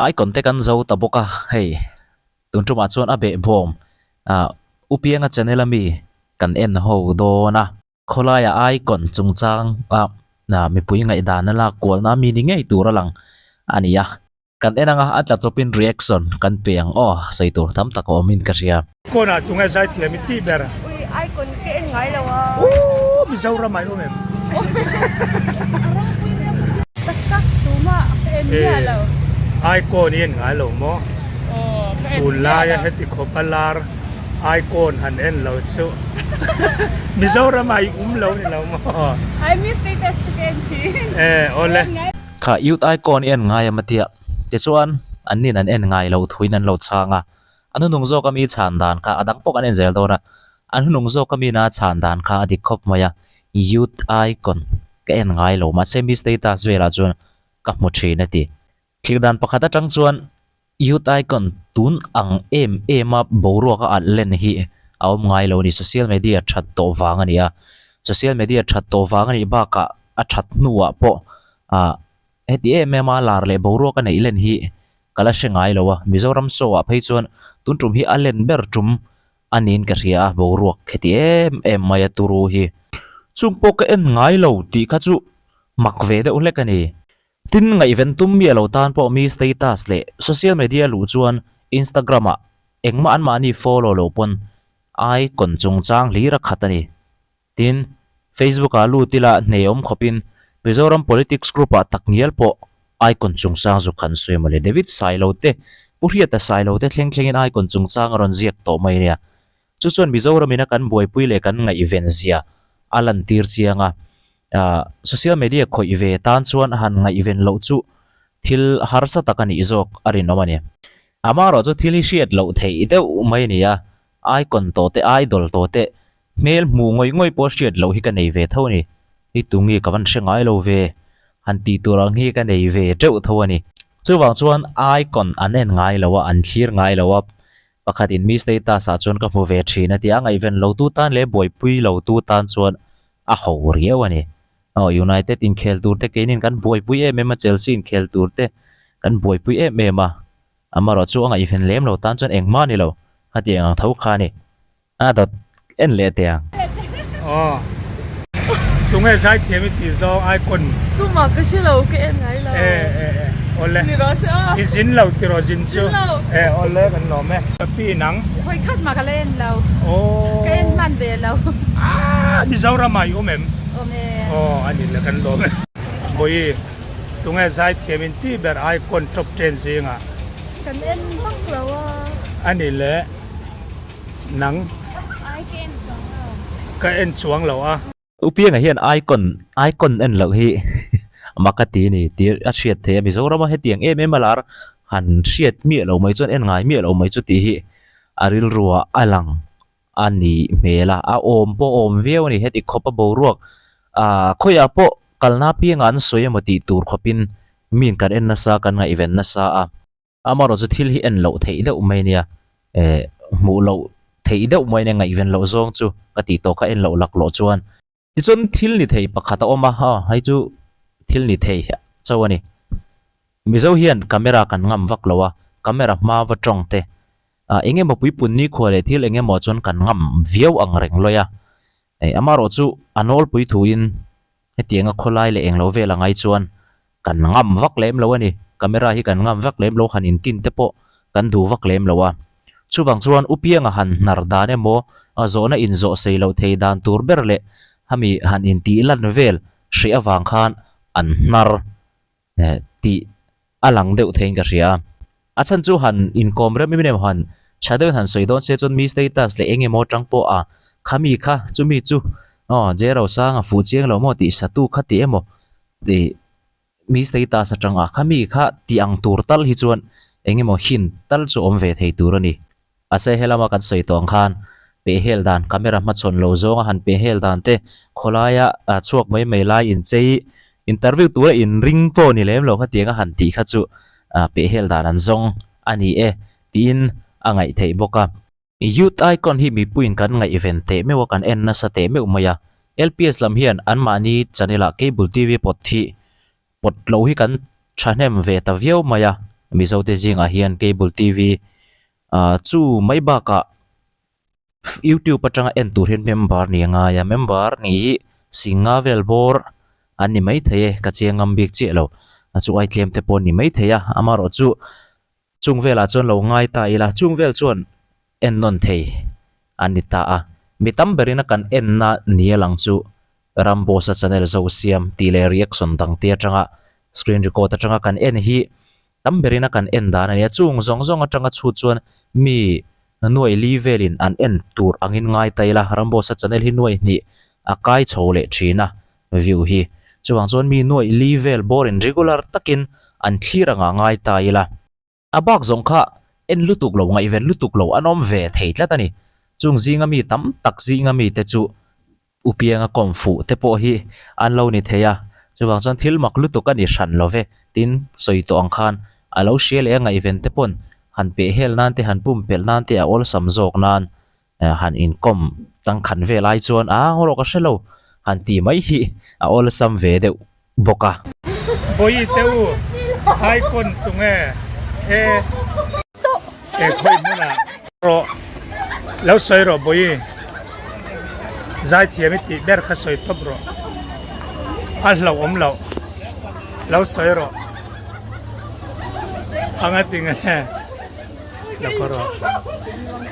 Icon te kan zo ta bawk a, hei tun tumah chuan a behbawm ah U Pianga channel ami kan en ho dawn a. Khawlaia icon chungchang ah mipui ngaihdan a lak kualna ami ni ngei tur a lang a ni a. Kan en anga a tla chawpin reaction kan pe ang aw, sawi tur tam tak a awm in ka hria. Kawnah tunge zaithiam i tih ber? Ui icon ka en ngai lo a. Ooh Mizoram ah i awm em? Tak tak tumah ka en miah lo. Icon i en ngai lo maw? Aw ka en miah lo. Tunlaia heti khawp a lar icon han en lo chu Mizoram ah i um lo ni lo maw? I miss status chu ka en thin. Eh awle. Kha youth icon i en ngai em a tia tichuan an nin an en ngai lo thuin an lo chhang a, an hunung zawk ami chhan dan kha a dang pawh kan en zel dawn a, an hunung zawk ami na chhan dan kha a dik khawp mai a, youth icon ka en ngai lo mahse mi status velah chuan ka hmu thin a ti. Thlir dan pakhat atang chuan Youth Icon tun ang em em a boruak a alh len hi a awm ngai lo a ni. Social media that tawh vang a ni a, social media that tawh vang a nih bakah a that hnuah pawh ah heti em em a lar leh boruak a neih len hi ka la hre ngai lo a. Mizoram show ah phei chuan tun tum hi a len ber tum a niin ka hria a, boruak heti em em mai a turu hi. Chung pawh ka en ngai lo tih kha chu mak ve deuh hlek a ni. Tin, ngaihven tum miah lo tan pawh mi status leh social media luh chuan Instagram ah engmah anmahni follow lo pawn icon chungchang hlir a khat a ni. Tin, Facebook ah lut ila hne awm khawpin Mizoram politics group ah takngial pawh icon chungchang zuk han sawi mawle. David Sailo te, Pu Hriata Sailo te thleng thlengin icon chungchang a rawn ziak tawh mai nia. Chu chuan Mizoram ina kan buaipui leh kan ngaihven zia a lantir chiang a, social media khawih ve tan chuan han ngaihven loh chu thil harsa tak a nih zawk a rinawm a ni. Amaherawh chu thil hi hriat loh theih deuh mai a ni a, icon tawh te, idol tawh te, hmel hmuh ngawih ngawih pawh hriat loh hi ka nei ve tho a ni. Hei tunge ka van hre ngai lo ve, han tih tur ang hi ka nei ve teuh tho a ni. Chuvang chuan icon an en ngai lo a, an thlir ngai lo a, Pakhat in mi status ah chuan ka hmu ve thin a ti a, ngaihven lo tu tan leh buaipui lo tu tan chuan a ho riau a ni. Aw United inkhel tur te keinin kan buaipui em em a, Chelsea inkhel tur te kan buaipui em em a, amaherawh chu a ngaihven lem lo tan chuan engmah a ni lo, khatiang ang tho kha a ni. A dawt en leh teh ang. Aw. Tunge zaithiam i tih zawng icon. Tumah ka hre lo ka en ngai lo. E e e awle. Ni rawh se aw. I zin lo tiraw zin chu. Zin lo. E awle kan lawm e. Ka pi nang. Hawi khat mah ka la en lo. Aw. Ka en hman ve lo. Aaa Mizoram ah i awm em? Awm e. Aw a ni le kan lawm e. Bawihi tunge zaithiam in tih ber icon top ten zingah. Kan en vak lo a. A ni le. Nang ka en chuang lo a. Upianga hian icon icon en loh hi mak a ti a ni tih a hriat theih a, Mizorama hetiang em em a lar han hriat miah lo mai chuan en ngai miah lo mai chu tih hi a rilruah a lang a nih hmel a, a awm pawh a awm viau a ni heti khawp a boruak ah khawiah pawh kalna apiangah an sawi emaw tih tur khawpin miin kan en nasa kan ngaihven nasa a. Amaherawh chu thil hi en loh theih deuh mai nia, eh hmuh loh theih deuh mai nia ngaihven loh zawng chu ka tih tawh kha en loh lak loh chuan. Tichuan thil ni thei pakhat a awm a, aw hei chu thil ni thei chauh a ni. Mizo hian camera kan ngam vak lo a, camera hma va tawng te, ah eng emaw puipun nikhua leh thil eng emaw chuan kan ngam viau ang reng lawi a. Eh amaherawh chu a nawlpui thuin Hetianga khawlai leh englo vel angai chuan kan ngam vak lem lo a ni. Camera hi kan ngam vak lem lo, han intin te pawh kan duh vak lem lo a. Chuvang chuan U Pianga han hnar dan emaw, a zawhna inzawh sei loh thei dan tur ber leh hami han intih lan vel hreh avang khan an hnar tih a lang deuh theiin ka hria a. A chhan chu han inkawm rem em em han tha deuhin han sawi dawn se chuan mi status leh eng emaw atang pawh a khami kha chumi chu aw J Rosanga fuh chiang lo maw tih satu kha tih emaw tih mi status atang a khami kha tih ang tur tal hi chuan eng emaw hint tal chu awm ve thei tur a ni. Mahse helama kan sawi tawh ang khan pehhel dan, camera hmachhawn lo zawnga han pehhel dan te, khawlaia chhuak mai mai lai inchei, interview tura inring pawh ni lem lo khatianga han tih kha chu pehhel dan an zawng a ni e tiin a ngaih theih bawk a. Youth Icon hi mipuiin kan ngaihven teh meuh a, kan en nasa teh meuh mai a. LPS lam hian anmahni channel ah Cable TV pawt hi pawt lo hi kan thahnem ve ta viau mai a. Mizote zingah hian cable TV ah chu mai bakah youtube atanga en tur hian member ni a ngai a member nih hi singa vel bawr an ni maithei e ka chiang ngam bik chiah lo a chu ai tlem te pawh an ni maithei a amaherawh chu chung velah chuan lo ngai ta ila chung vel chuan en nawn thei an ni ta a mi tam berin a kan enna ni a lang chu Ramboss-a channel zo siam tih leh reaction dang te atanga screen record atanga kan en hi Tam berin a kan en dan a nia, chung zawng zawng atanga chhut chuan mi nuai li velin an en tur angin ngai ta ila, Ramboss-a channel hi nuai hnih a kai chho leh thin a view hi. Chuvang chuan mi nuai li vel bawrin regular takin an thlir anga ngai ta ila. A bak zawng kha en lutuk lo, ngaihven lutuk lo an awm ve thei tlat a ni. Chung zinga mi tam tak zinga mite chu U Pianga kawm fuh te pawh hi an lo ni thei a, chuvang chuan thil mak lutuk a ni hran lo ve, tin sawi tawh ang khan a lo hria leh a ngaihven te pawn han peh hel nan te han pumpelh nan te a awlsam zawk nan han inkawm tangkhan vel ai chuan a ngaw ka hre lo han tih mai hi a awlsam ve deuh bawk a. Bawi te u icon tunge e e khawi hmunah rawh lo sawi rawh bawi zaithiam i tih ber kha sawi tawp rawh a hlauh awm loh lo sawi rawh anga tinge la khaw rawh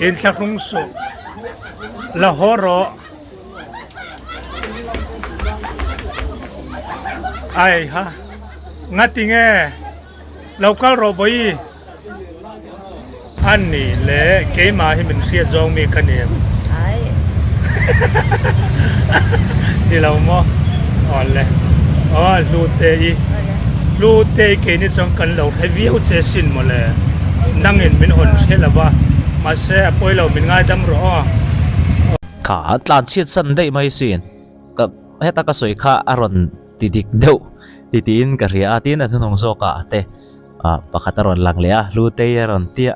inthlahrung suh la haw rawh. Ai ha ngati nge lo kal rawh bawi an ni le keimah hi min hriat zawng mi ka ni em Ai ni lo maw aw le aw hlu te i hlu te i keini chuan kan lo hre viau che sin maw le nangin min hawn hre lo va mahse a pawi lo min ngaidam rawh aw. Kha a tlan chhiat san daih mai sin. Ka heta ka sawi kha a rawn ti dik deuh ti tiin ka hria a, tin a hnunawng zawkah te ah pakhat a rawn lang leh a, Hlutei a rawn tia.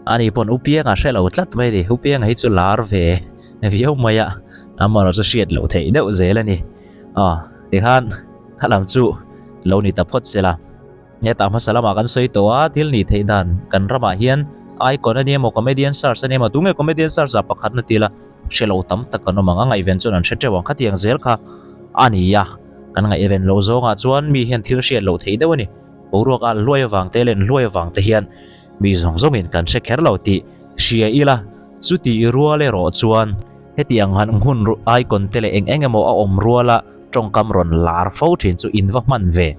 Ani pawn U Pianga hre lo tlat mai a ni, U Pianga hi chu lar ve viau mai a, amaherawh chu hriat loh theih deuh zel a ni. Aw tikhan kha lam chu lo ni ta phawt se la. Hetah hmasa lamah kan sawi tawh a, thil nih theih dan kan ramah hian icon a ni emaw comedian search a ni emaw tunge comedian search ah pakhatna ti ila hre lo tam tak kan awm ang a, ngaihven chuan an hre teuh ang khatiang zel kha a ni a, kan ngaihven loh zawngah chuan mi hian thil hriat loh theih deuh a ni, boruak a hluai avang te leh hluai avang te hian mi zawng zawngin kan hre kher lo tih hria ila chuti rual erawh chuan hetiang han hun icon te leh eng eng emaw a awm ruala tawngkam rawn lar fo thin chu in va hman ve.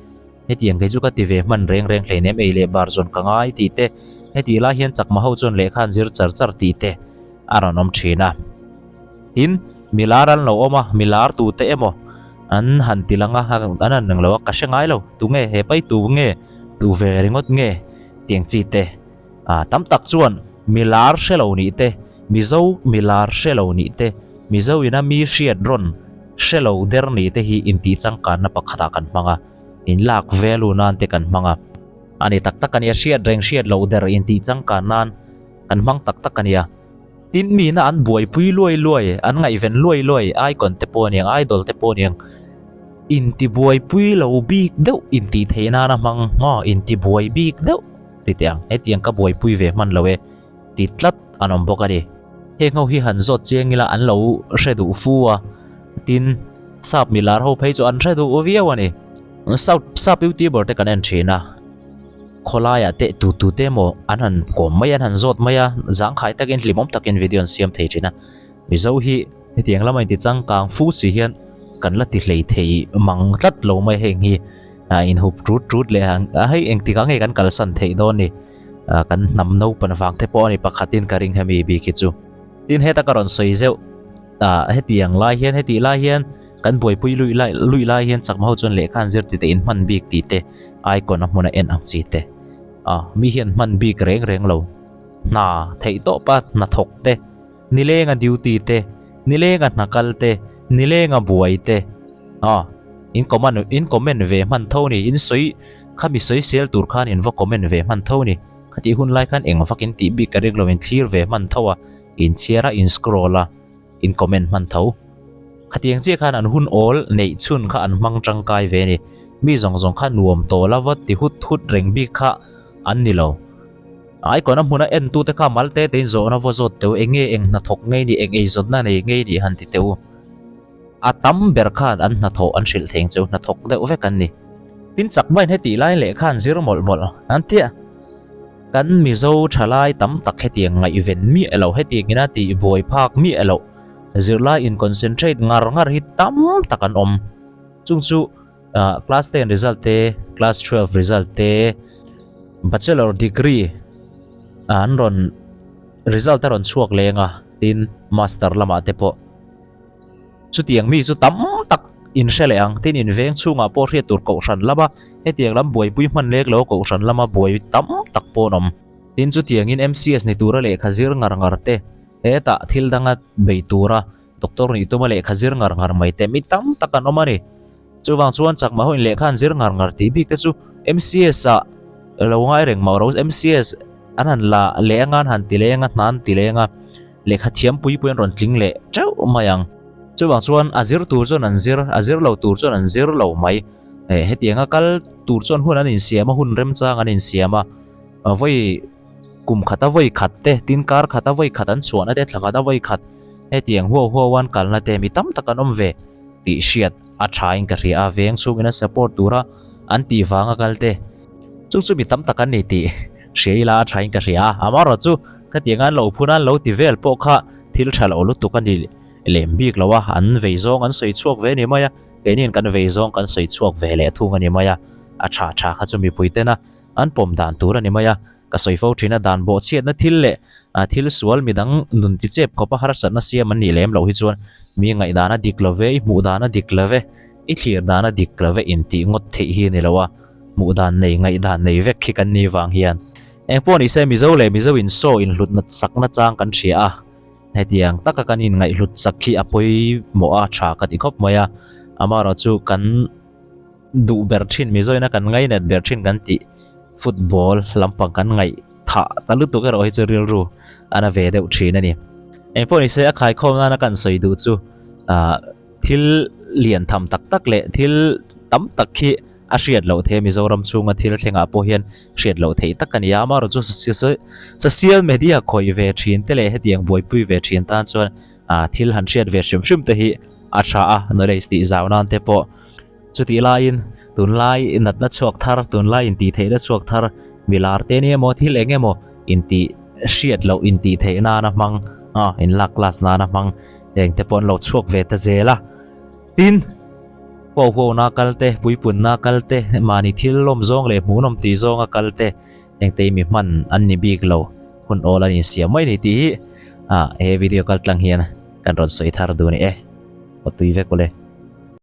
Hetiang kei chu ka ti ve hman reng reng hleinem ei leh bar zawn ka ngai tih te, hetih lai hian chakma ho chuan lehkha an zir char char tih te a rawn awm thin a. Tin, mi lar an lo awm a, mi lar tu te emaw an han ti lang a, an han reng lo a, ka hre ngai lo, tunge he pai tu nge, tu ve ringawt nge tiang chi te. Ah, tam tak chuan mi lar hre lo nih te, Mizo mi lar hre lo nih te, Mizo ina mi hriat rawn hre lo der nih te hi intih changkanna pakhatah kan hmang a. In lak value nan te kan hmang a. A ni tak tak a nia, hriat reng hriat loh der intih changkan nan kan hmang tak tak a nia. Tin mina an buaipui luai luai, an ngaihven luai luai, icon te pawh a niang, idol te pawh a niang, intibuaipui lo bik deuh intih theih nana hmang maw, intibuai bik deuh ti teh ang, hetiang ka buaipui ve hman lo e ti tlat an awm bawk a ni. Heng ho hi han zawt chiang ila an lo hre duh fu a. Tin, sap milar ho phei chu an hre duh viau a ni. South sap youtuber te kan en thin a, khawlaiah te tu tu te emaw an han kawm mai a, an han zawt mai a, zangkhai takin hlimawm takin video an siam thei thin a. Mizo hi hetiang lama inti changkang fu si hian kan la ti hlei thei mang tlat lo mai heng hi a inhup tut tut leh a, hei engtikah nge kan kalsan theih dawn ni? Kan hnam naupan vang te pawh a ni pakhatin ka ring hemi bik hi chu. Tin, heta ka rawn sawi zeuh. Ah hetiang lai hian hetih lai hian kan buaipui luih lai luih lai hian chakma ho chuan lehkha an zir tite in hman bik tih te icon a hmuna en ang chi te ah mi hian hman bik reng reng lo hna theih tawp a hna thawk te nilenga duty te nilenga hna kal te nilenga buai te ah in comment in comment ve hman tho ni in sawi khami sawi sel tur khan in va comment ve hman tho ni khatih hun lai khan eng vak in tih bik ka ring lo in thlir ve hman tho a. In chhiar a, in scroll a, in comment hman tho. Khatiang chiah khan an hun awl neih chhun kha an hmang tangkai ve a ni. Mi zawng zawng kha nuam tawh la va ti hut hut reng bik kha an ni lo. Icon a hmuna entute kha mal te tein zawhna vaw zawt teu, eng nge eng hnathawk ngei nih, eng eizawnna nei ngei nih han ti teu. A tam ber khan an hnathawh an hrilh theng cheu, hnathawk deuh vek an ni. Tin chak maiin heti lai leh khan zir mawlh mawlh an tia. Kan Mizo thalai tam tak hetiang ngaihven miah lo, hetiang ina tih buai phak miah loh, zirlai in concentrate ngar ngar hi tam tak an awm. Chung chu class ten result te, class 12 result te, bachelor degree an rawn result a rawn chhuak leng a, tin master lamah te pawh. Chutiang mi chu tam tak in hre leh ang, tin in veng chhungah pawh hriat tur kohhran lama hetiang lam buaipui hman lek lo kohhran lama buai tam tak pawh an awm. Tin chutiangin MCS ni tura lehkha zir ngar ngar te, hetah thil danga bei tura doctor nih tuma lehkha zir ngar ngar mai te mi tam tak an awm a ni. Chuvang chuan chakma ho in lehkha an zir ngar ngar tih bik te chu MCS ah lo ngai reng mah ro, MCS an han la leh anga an han ti leng a, hna an ti leng a. Lehkha thiam pui pui an rawn tling leh teuh mai ang. Chuvang chuan a zir tur chuan an zir, a zir lo tur chuan an zir lo mai. Eh hetianga kal tur chuan hun an insiam a, hun remchang an insiam a. Vawi kum khata vawi khat te, tin kar khata vawi khat an chhuahna te, thla khata vawi khat hetiang huau huau an kalna te mi tam tak an awm ve tih hriat a thain ka hria a, veng chhungin an support tura an tih vanga kal te. Chu chu mi tam tak an ni tih hria ila a thain ka hria a, amaherawhchu khatiang an lo phun a, an lo ti vel pawh kha thil tha lo lutuk a ni lem bik lo a, an vei zawng an sawi chhuak ve a ni mai a, keiniin kan vei zawng kan sawi chhuak ve leh thung a ni mai a, a tha tha kha chu mipui tena an pawm dan tur a ni mai a, ka sawi fo thin a, dan bawhchhiatna thil leh thil sual midang nun ti chep khawpa harsatna siam an nih lem loh hi chuan mi ngaihdan a dik lo ve, i hmuh dan a dik lo ve, i thlir dan a dik lo ve intih ngawt theih hi a ni lo a. Hmuh dan nei, ngaihdan nei vek khi kan nih vang hian engpawh ni se Mizo leh Mizo in saw inhlut nat sakna chang kan hria a, hetiang taka kan inngaihhlut sak khi a pawimawh a tha ka ti khawp mai a, amaherawh chu kan duh ber thin Mizo ina kan ngainat ber thin kan tih football lampang kan ngaihthah ta lutuk erawh hi chu rilru a na ve deuh thin a ni. Engpawh ni se a khaikhawm nana kan sawi duh chu ah thil lian tham tak tak leh thil tam tak khi A hriat loh theih a Mizoram chhunga thil thlengah pawh hian hriat loh theih tak a ni a, amaherawh chu social media khawih ve thin te leh hetiang buaipui ve thin tan chuan ah thil han hriat ve hrim hrim te hi a tha a, knowledge tih zau nan te pawh chutih laiin tunlai natna chhuak thar tunlai intih theihna chhuak thar milar te nia maw thil eng emaw intih hriat loh intih theih nana hmang ah inlak class nana hmang heng te pawh an lo chhuak ve ta zel a. Tin, huauhuauna kal te, puipunna kal te, mahni thil lawm zawng leh hmuhnawm tih zawnga kal te, engte mi hman an ni bik lo, hun awl an insiam mai ni tih hi he video kal tlang hian kan rawn sawi thar duh a ni e. Aw tui vek awle.